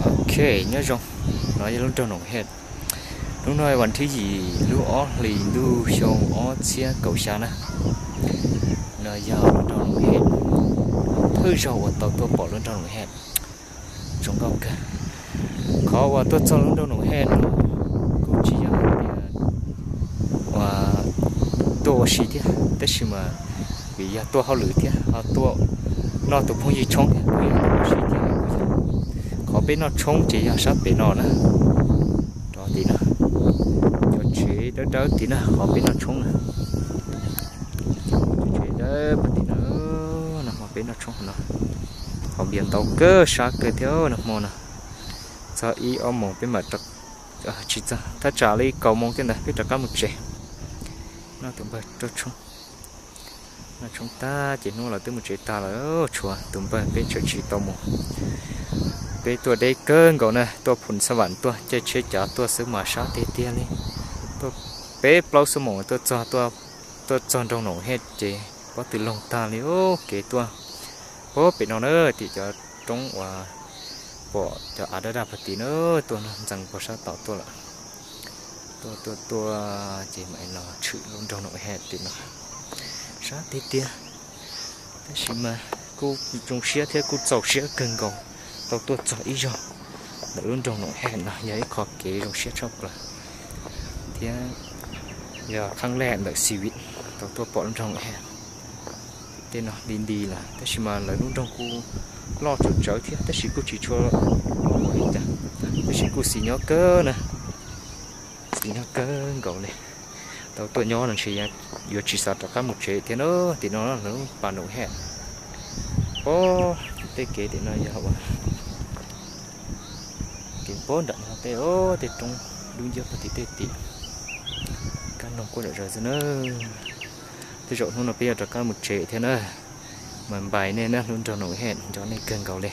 Ok, nyob zoo, no yog lub nroog Noom Hej. Hnub no vas thib yim lub ob hlis ntuj xyoo ob txhiab kaum xya na. No yog lub nroog Noom Hej. Thawj zaug uas tau tuaj pom lub nroog Noom Hej, zoo nkauj kawg. Qhov uas tuaj txog lub nroog Noom Hej no kuj tsis yog hais tias uas tuaj ua si thiab, tab sis mas vim yog tuaj hauj lwm thiab ho tuaj noj tus phooj ywg tshoob thiab, kuj yog tuaj ua si thiab. Qhov peb noj tshoob ces yog sab pem no na, rov tim no, cov tsev dawb dawb tim na, qhov peb noj tshoob na. Tsev dawb tim no, nag hmo peb noj tshoob no, qhov npias ntau kawg, sab kawg thiab nag hmo no. Txog ib ob moos peb mam, tsis txog, thaj tsam li kaum moos tej ntawd peb rov qab mus tsev. Noj tus npawg rau tshoob, noj tshoob tag ces hnub los twb mus tsev tag lawm, tshuav tus npawg peb tseem tsis tau mus. Peb tuaj deb kawg nkaus na, tuaj Phoo Xab Vam tuaj, caij tsheb cav tuaj xwb mas sab tiag tiag li. Tuaj peb plaub xuab moos tuaj txog, tuaj txog nroog Noom Hej ces pob tw loog tag li os. Kev tuaj puag pem no na, tim cov roob uas pom cov av daj daj puag tim na, tuaj no ntxees puag sab tod tuaj lawm. Tuaj tuaj tuaj ces mam los tshwm lub nroog Noom Hej tim no. Sab tiag tiag, tab sis mas kuj zoo siab thiab kuj txaus siab kawg nkaus tau tuaj txog ib zaug ntawm lub nroog Noom Hej no, yog ib qho kev zoo siab tshaj plaws thiab yog kheeb lej ntawm xi viv tau tuaj pom lub nroog Noom Hej. Tej no li nti lawm tab sis mas lawv lub nroog kuj loj tsawv tsawv thiab, tab sis kuj tsis tshua loj li cas, tab sis kuj xis nyob kawg na, xis nyob kawg nkaus li. Tau tuaj nyob no ntshe yuav tsis xav rov qab mus tsev thiab na. Tim no lub pas Noom Hej, pob tej kev tim no yog ua kev pob nram no tej, tej roob dub nciab puag tim tej tim. Kab noog quaj zom zaws xwb na. Tej zaum hnub no peb yuav rov qab mus tsev thiab na. Mas npais nej na, lub nroog Noom Hej nco nej kawg nkaus li.